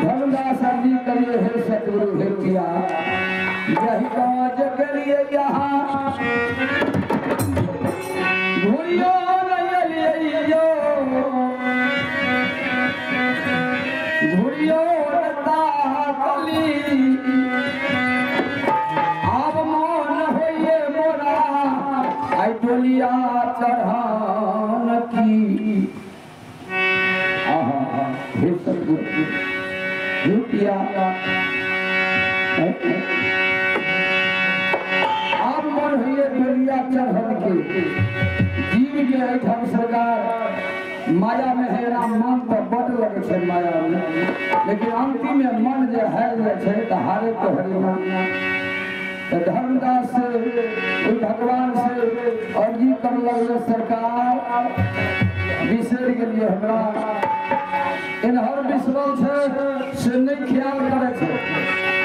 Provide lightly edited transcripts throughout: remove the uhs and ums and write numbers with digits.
धर्मदास जी करिए हे सतगुरु हे पिया यही काज करिए यहाँ घुरियो नहीं घुरियो कली आब मन होइए मोरा आई डोलिया चढ़ान की। आहा हे सतगुरु हे पिया आब मन होइए डोलिया चढ़न के। जीव के एहिठाम सरकार माया में है ना मन तो बड लगे छै माया में, लेकिन अंतिम में मन जे हारि जाइ छै तो हारे तो हरिना। तो धर्मदास से भगवान से अर्जी कर लगले सरकार बिसरि गेलियै हमरा इन्हर बिसरल छै से नहीं ख्याल करै छै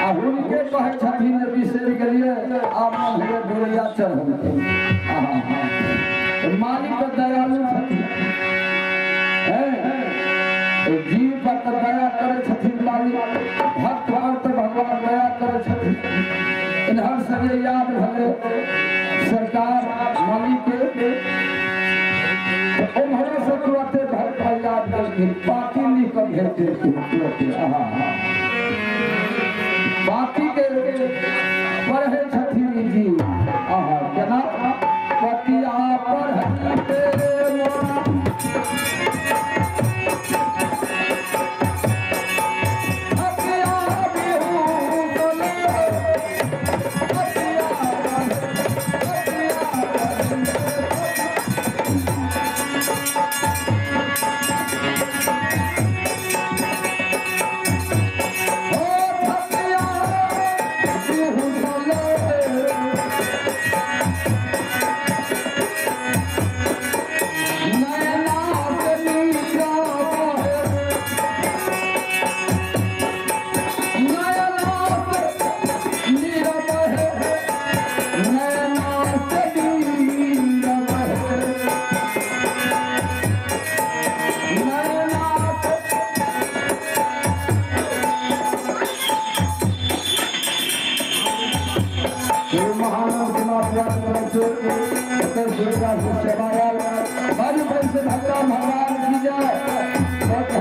आ हुनके कहै छथिन जे बिसरि गेलियै आब मन होइए डोलिया चढ़ल। आहा मालिक तो दयालु छथिन, जीव पर तो दया करै छथिन मालिक, भक्त पर तो भगवान दया करै छथिन। इन्हर से जे याद भेलै सरकार मालिक के उम्हरो से तुरते भक्त याद केलखिन, पाती लिख कऽ भेज देलखिन तुरते। आहा पाती के पढ़ै छथिन जी। आहा केना पतिया पढ़ै भगवान की जय। बहुत